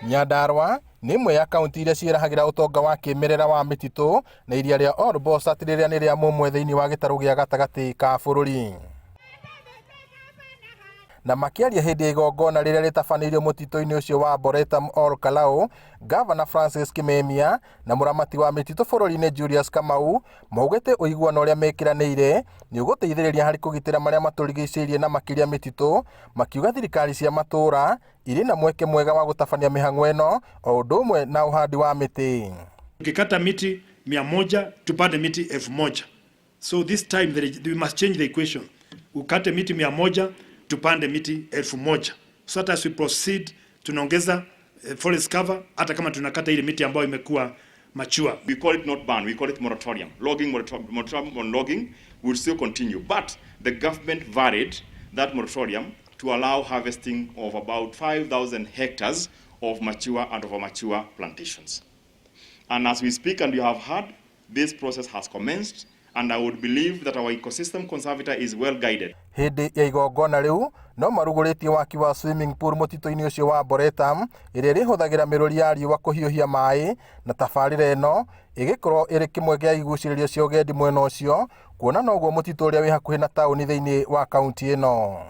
Nyandarua nĩ ĩmwe ya kaunti iria ciĩrahagĩra ũtonga wa kĩmerera wa mĩtitũ na iria rĩa Olbosat rĩrĩa nĩ rĩa mũmwe thĩinĩ wa gĩtarũ gĩa gatagatĩ ka bũrũri. Na makĩaria hĩndĩ ya igongona rĩrĩa rĩtabanĩirio mũtitũ-inĩ ũcio wa Arboretum Ol Kalou, Gavana Francis Kimemia na mũramati wa mĩtitũ bũrũri-inĩ Julius Kamau maugĩte ũiguano ũrĩa mekĩranĩire nĩ ũgũteithĩrĩria harĩ kũgitĩra marĩa matũrigicĩirie na makĩria mĩtitũ, makiuga thirikari cia matũũra irĩ na mweke mwega wa gũtabania mĩhang'o ĩno o ũndũ ũmwe na ũhandi wa mĩtĩ. Tukikata miti 100 tupande miti 1000. So this time we must change the equation. Ukate miti 100 tupande miti 1000. So that as we proceed tunaongeza forest cover hata kama tunakata ile miti ambayo imekuwa mature. We call it not ban, we call it moratorium. Logging moratorium on logging will still continue, but the government varied that moratorium to allow harvesting of about 5,000 hectares of mature and over mature plantations. And as we speak, and you have heard, this process has commenced, and I would believe that our ecosystem conservator is well guided. Hĩndĩ ya igongona rĩu no marugũrĩtie waki wa swimming pool mũtitũ-inĩ ũcio wa Arboretum ĩrĩa ĩrĩhũthagĩra mĩrũri ya riũa kũhiũhia maĩ na tabarĩra ĩno ĩgĩkorwo ĩrĩ kĩmwe gĩa igucĩrĩrio cia ũgendi mwena ũcio kuona noguo mũtitũ ũrĩa wĩ hakuhĩ na taũni thĩinĩ wa kaunti ĩno.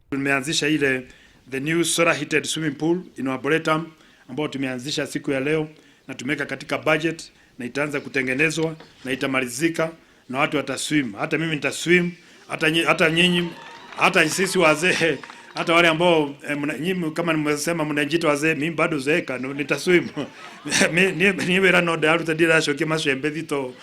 Tumeanzisha ile the new solar heated swimming pool in Arboretum ambayo tumeanzisha siku ya leo na tumeweka katika budget na itaanza kutengenezwa na itamalizika na watu wataswim. Hata mimi nitaswim, hata nyinyi, hata sisi wazee, hata wale ambao nyinyi kama nimesema mnajiita wazee, mimi bado zeeka, nitaswim. Ni wira no ndaruta ndiracokia macembe thito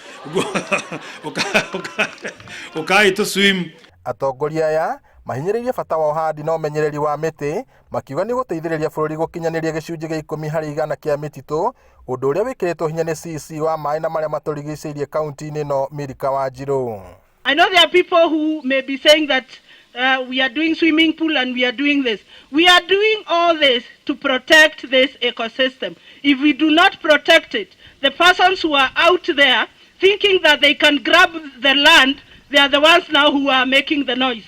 ukai tu swim. Atongoria aya mahinyĩrĩirie bata wa ũhandi na ũmenyereri wa mĩtĩ makiuga nĩ gũteithĩrĩria bũrũri gũkinyanĩria gĩcunjĩ gĩa 10% kĩa mĩtitũ ũndũ ũrĩa wĩkĩrĩtwo hinya nĩ CEC wa maĩ na marĩa matũrigicĩirie kaunti-inĩ ĩno Milka Wanjiru. I know there are people who may be saying that we are doing swimming pool and we are doing this. We are doing all this to protect this ecosystem. If we do not protect it, the persons who are out there thinking that they can grab the land, they are the ones now who are making the noise.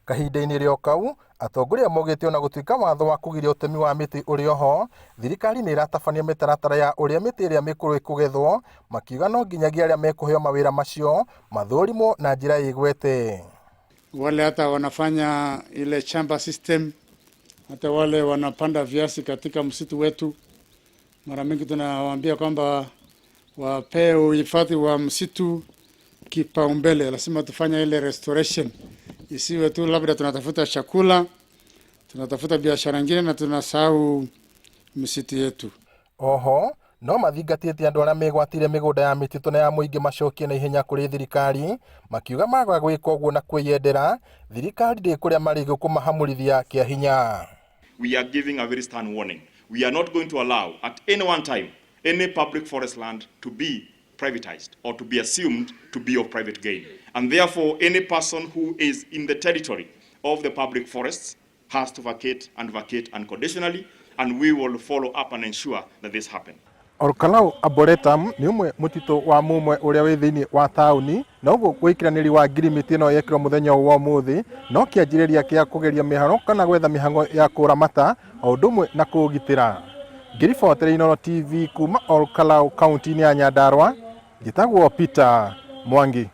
Kahinda-inĩ rĩo kau atongoria maugĩte ona gũtuĩka watho wa kũgiria ũtemi wa mĩtĩ ũrĩ oho, thirikari nĩ ĩratabania mĩtaratara ya ũrĩa mĩtĩ ĩrĩa mĩkũrũ ĩkũgethwo, makiuga no nginyagia arĩa mekũheo mawĩra macio mathũrimwo na njĩra ĩgwete. Wale hata wanafanya ile shamba system, hata wale wanapanda viazi katika msitu wetu, mara mingi tunawaambia kwamba wapee uhifadhi wa msitu kipaumbele. Lazima tufanye ile restoration, isiwe tu labda tunatafuta chakula, tunatafuta biashara nyingine na tunasahau msitu yetu. Oho no mathingatĩte andũ arĩa megwatĩire mĩgũnda ya mĩtitũ na ya mũingĩ macokie na ihenya kũrĩ thirikari, makiuga maga gwĩka ũguo na kwĩyendera thirikari ndĩkũrĩa marĩgũ kũmahamũrithia kĩa hinya. We are giving a very stern warning. We are not going to allow at any one time any public forest land to be privatized or to be assumed to be of private gain. And therefore, any person who is in the territory of the public forests has to vacate and vacate unconditionally, and we will follow up and ensure that this happens. Olkalou Arboretum nĩ ũmwe mũtitũ wa mũmwe ũrĩa wĩ thĩinĩ wa taũni na ũguo gwĩkiranĩri wa ngirimiti ĩno yekĩrwo mũthenya ũyũ wa ũmũthĩ no kĩanjĩrĩria kĩa kũgeria mĩhang'o kana gwetha mĩhang'o ya kũramata o ũndũ ũmwe na kũũgitĩra. Ngĩribotera Inooro TV kuma Olkalou kaunti-inĩ ya Nyandarua, njĩtagwo Peter Mwangi.